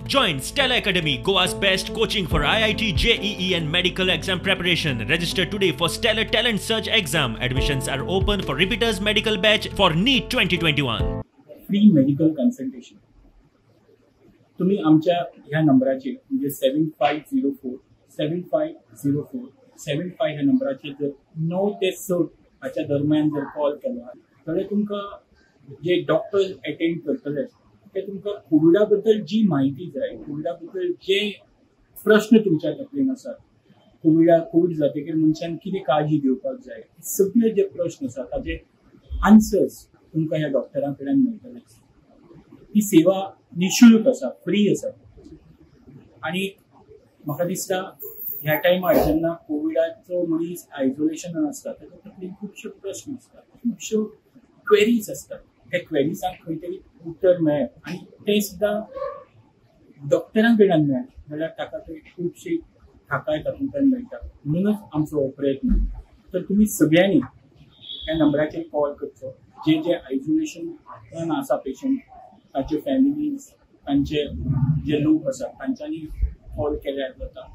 Join Stellar Academy, Goa's best coaching for IIT, JEE and medical exam preparation. Register today for Stellar Talent Search exam. Admissions are open for repeaters medical batch for NEET 2021. Free medical consultation. तुम्ही आमच्या ह्या नंबराचेर म्हणजे 7504 7504 75 ह्या नंबराचेर जर 9 ते 6 हाच्या दरम्यान जर कॉल केलो जाल्यार तुमकां जे डॉक्टर अटेंड करतले ते तुमकां कोविडा बद्दल जी म्हायती जाय, कोविडा बद्दल जे प्रश्न तुमच्या तकलेन आसात, कोविड जातकीर मनशान कितें काळजी घेवपाक जाय, सगळे जे प्रश्न आसात ताजे आन्सर्स तुमकां ह्या डॉक्टरां कडल्यान मेळटले. ही सेवा निशुल्क आसा, फ्री आसा. आनी म्हाका दिसता ह्या टायमार जेन्ना कोविडाचो मनीस आयसोलेशनान आसता ताच्या तकलेन खुबशे प्रश्न आसतात, खुबश्यो क्वेरीज आसतात. त्या क्वेरीजांक खंय तरी उत्तर मेळ्ळें आनी तें सुद्दां डॉक्टरां कडल्यान मेळ्ळें जाल्यार ताका थंय खुबशी थाकाय तातूंतल्यान मेळटा. म्हणूनच आमचो हो प्रयत्न. तर तुमी सगळ्यांनी ह्या नंबराचेर कॉल करचो. जे जे आयसोलेशनान आसा पेशंट, ताचे फॅमिलीज, तांचे जे लोक आसा तांच्यांनी कॉल केल्यार जाता.